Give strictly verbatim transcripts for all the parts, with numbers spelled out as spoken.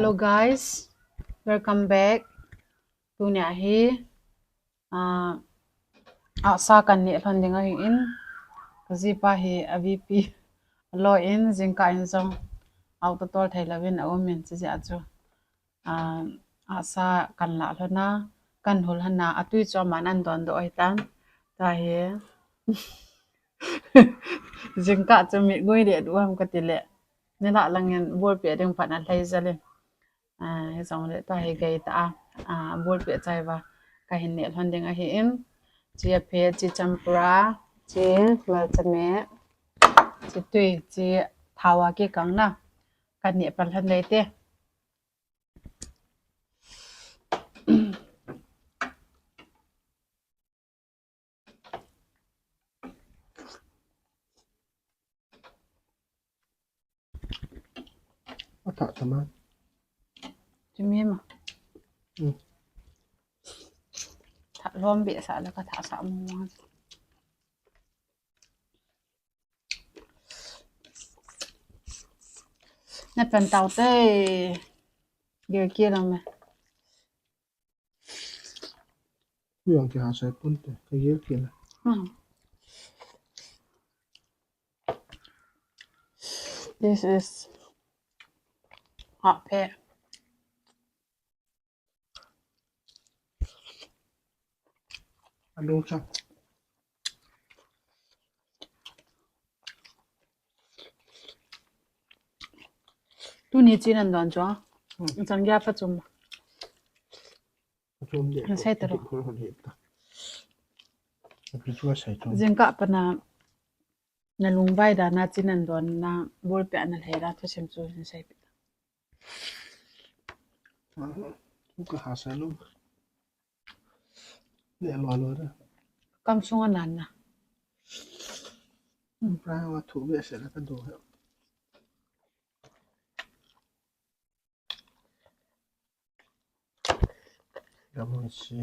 Hello guys, welcome back. Tunia hi, ah, ahsa kaneh lhon ding ahin, kajipa hi a VP alo in, jingkah in jong auto tol thei louvin aumin, chujeh a chu, ah, ahsa kanlah lhon a, kanhul lhon a, atui chu aman adondoh ahitan. Tahi. Jingkah chu mitngoi deh duh ham kati le, nilhah langin bolpeh ding phat alhai jel in. Ah, hijongle tahi geitah a, ah, bolpeh chai uva kahin neh lhon ding ahin. Chi aphe, chi champura, chi malcha me, chi tui, chi thao a kikangna. Kaneh pan lhon ding ahi. Athah tama. Chumi ma. Hmm. Thah lom behseh le kathah sah mong mong. Napan taute. Gel kei lang me. Kuyang kei ha sai ponte, kagel kei la. Hmm. This is hot pepper. Alo cha. Tuni chin an don chu. Hmm. Chan gei a phachom. Phachom deh. An sei ta ro. Phachom deh ta. Api chu asei chu. Jingkah pana nalungvai dan a chin an don na bolpeh na lhai dan thusim chu hin sei peh. Thu kaha sa lou. Neh lou lou da. Kam sunga nan na. Pra wa thu behseh la kado. Lamon si.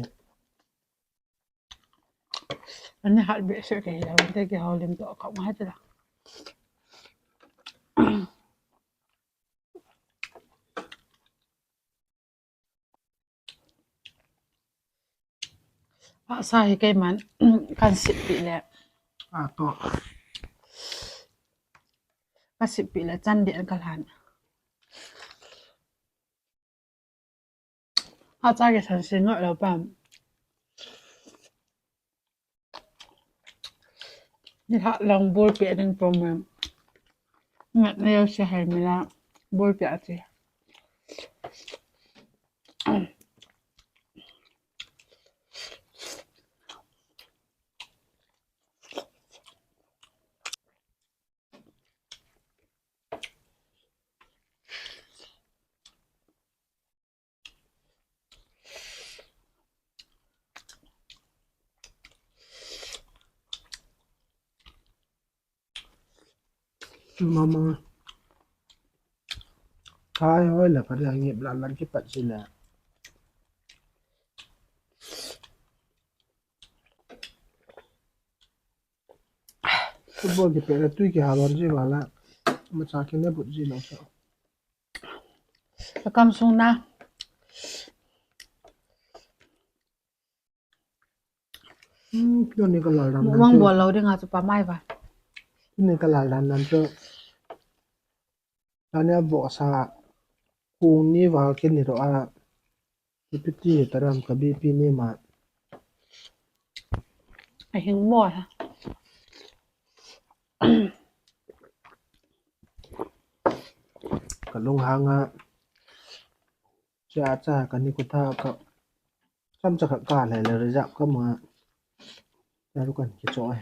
Ani hat behseh kei la, te kihao lim toh ka ngai ta la. Ahsa hi keiman kan sippi le. A to. Ka sippi le chan deh ka lhan. Acha kei san sin ngah lou pam. Nilhah lang bolpeh ding pom em. Ngat na yo si hai mila bolpeh a ti. Mama. Khai hoi la pari angip la lan kipat sila. Football kipehna tui kihalon ji vala. Macha kina but ji lou sa. Ka kam sung na. Hmm, tuni ka lal dan nan chu. Mong bol lou ding a chu pa mai va. Tuni ka lal dan nan chu. Tania vohsa kung ni val kini ro a. Ipi ti taram ka BP ni ma. Ahing mo ha. Ka lunghang a. Cha cha ka ni kutha ka. Kam cha ka ka le le reserve ka ma. Ka ru kan ki choi.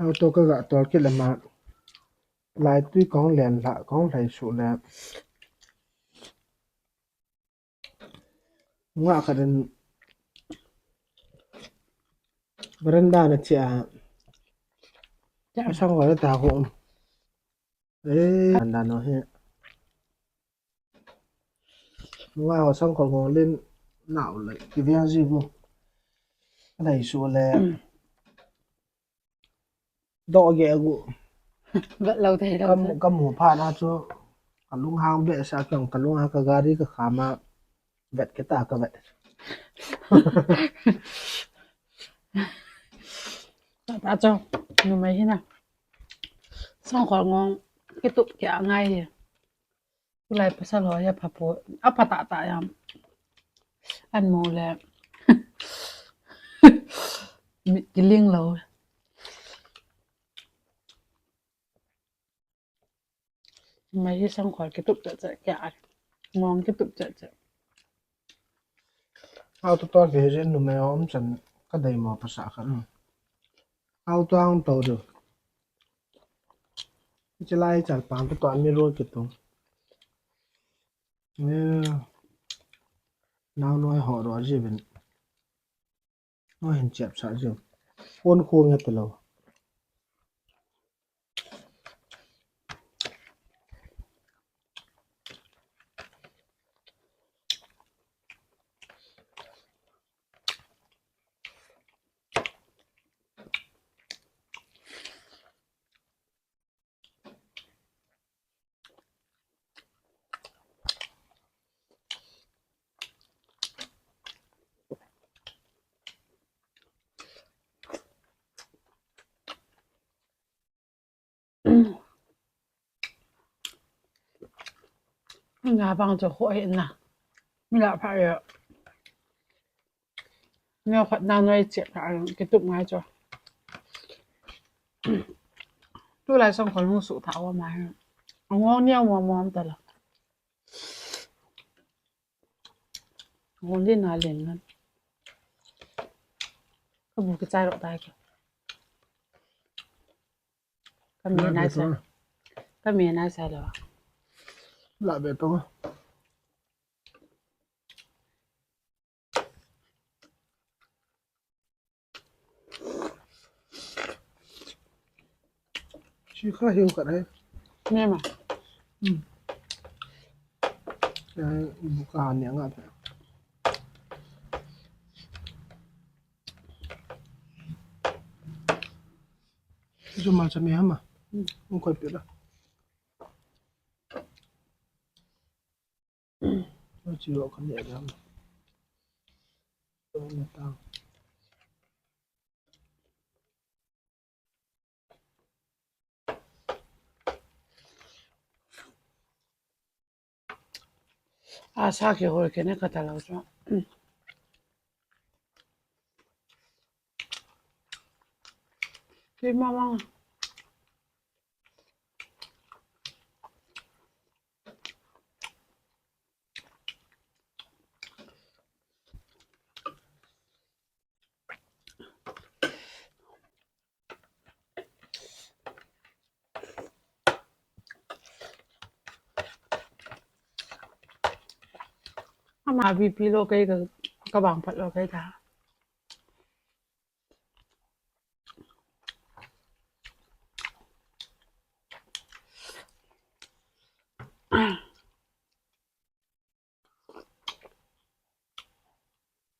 Auto ka ga tol kit le ma. Lai tui kong len la kong lai su le. Nga ka den. Veranda na chia. Sang ko ta ko. Eh, veranda no he. Ngai ho sang ko ngolin nau le. Ki viang ji bu. Nei su le. Doh ge gu. Vet lou thei lou. Ka mu, ka mu phat na chu ka lunghang behseh a, ka lunghang, ka gari ka kham a, vet kit a ka vet. Ta ta chu, numei hi na. Sangkhol ngong kitup kit a ngai hi. Tulai pasal ho hi apha poi, apha tah tah jeng. An mu le. Mit kiling lou. Numei hi sangkhol kitup chet chet kei a. Ngong kitup chet chet. Hao to ton kei hi numei ho um chan ka dei mo pasal khat. Hao to ang to du. Chilai chal pang to to mi ro kitung. Ni nau noi ho ro ji bin. Noi hin chep sa ji. Phone khu nge te lo. Nga bang chu hoi na. Mi la pha ya. Neo khat na noi che pha, kitup ngai chu. Tulai sangkhol hung su tha o ma. Ngong neo mo mo ta la. Ngong din na len ngan. Ka bu kichai ro tai ka. Ka mi nai sa. Ka mi nai sa lo. La be to. Chi kha hiu khat hai. Ni ma. Hmm. Ai, bu ka han ni nga. Chu mal cha mi hama. Hmm. Ung koi pe la. Chi lo kan ya jam. Ni ta. A sa kihol kit ne ka ta lo chu. Ki ma ma. Ama B P lo kei ka, ka bang phat lo kei ta.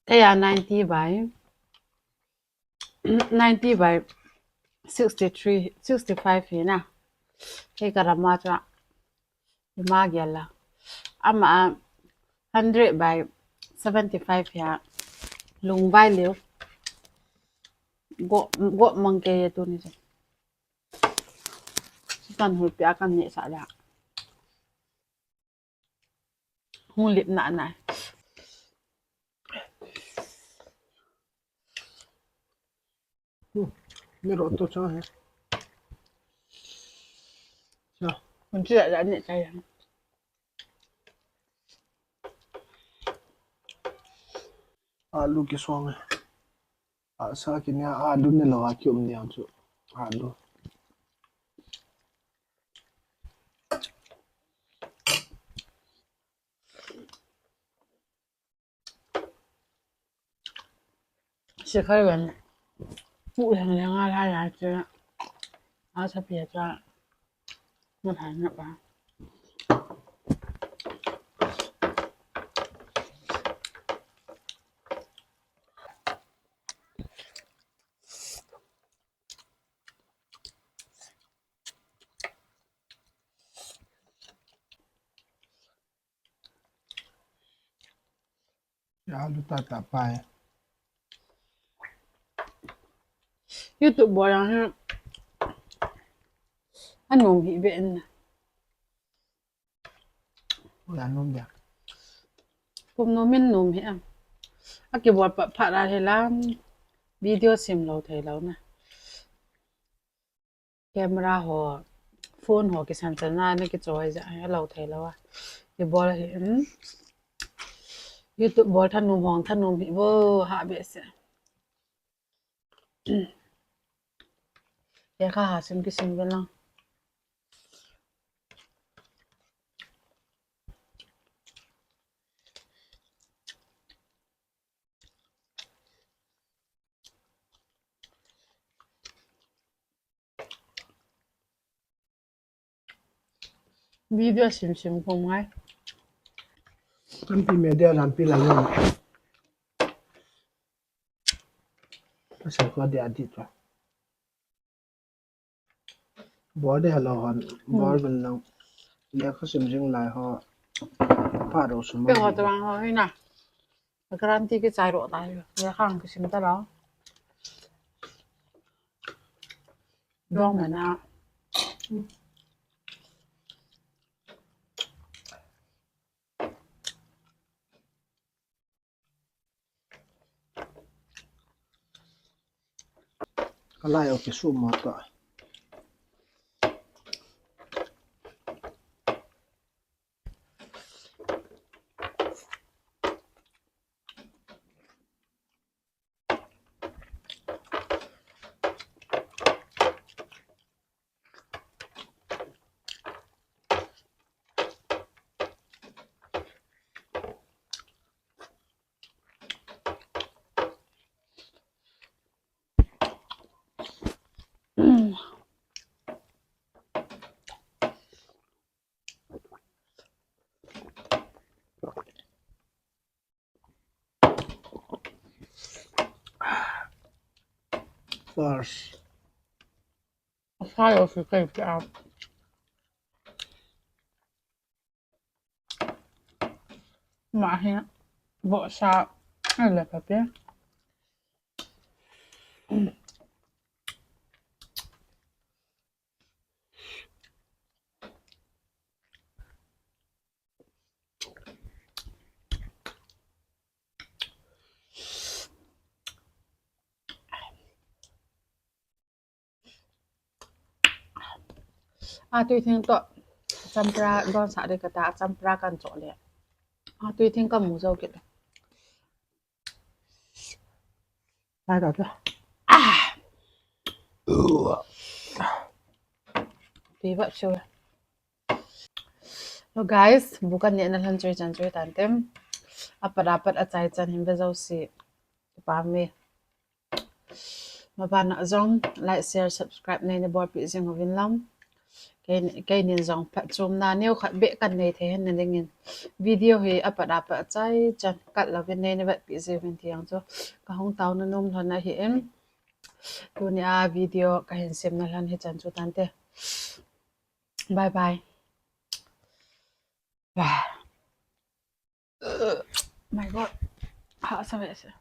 Kei a ninety by, ninety by sixty-three, sixty-five hi na. Kei ka ram a chu a. Ima gel la. Ama a hundred by seventy-five hi a. Lungvai leo. Go, go mang kei e tuni chu. Tan hulpi a kan neh sah le. Hung lip na na. Hmm, mi ro to cha he. Cha. Hung chi la ni cha ya. Alu kisong e. A sa kini a alu ne lo a ki um ni ang chu. Alu. Sikhar gan. Pu leng leng a lai lai che. A sa pia cha. Ma pha na pa. Ya lu ta ta pai. YouTube bol ang hi. Anom hi be in. Ula nom dia. Kum nom in nom hi am. Aki bol pa pha la he lam. Video sim lo thei lo na. Camera ho, phone ho kisan chan na, na kichoi ja, a lo thei lo a. Kibol hi, um, YouTube bol thanom hong thanom hi vo, ha be se. Lekha ha sim kisim ve lang. Video sim sim ko ngai. Kan pi media lam pi la yo. Pasal ko dia di to. Bol de halo hon, bol ben lang. Lekha sim jing lai ho. Pha do sum. Pe ho tawang ho hi na. Guarantee kichai ro tai. Lekha ang kisim ta lo. Dong mana. Kalai o kisu mo to. First. Fire of the grape out. Ma hi bo sa ale pa pe. A tui thing to champra don sa de kata, champra kan cho le. A tui thing ka mu jo kit. Lai ta ta. Ah. Tui ba chu. Hello guys, bu kan nehna lhon chui chan chui tan tem. Apat apat achai chan hin ve jouse. Kipa me. Mabana jong like, share, subscribe nei na bolpeh jing uvin lang. Kei, keinin jong phatchomna neokhat beh kan nei thei henna dingin video hi apat apat achai chan kat louvin nei na vetpeh jing uvin ti jong chu kahung taona nom lhon ahin. Tunia video kahin semna lhon hi chan chu tante. Bye bye. Bye. My God. Ha, sorry, sorry.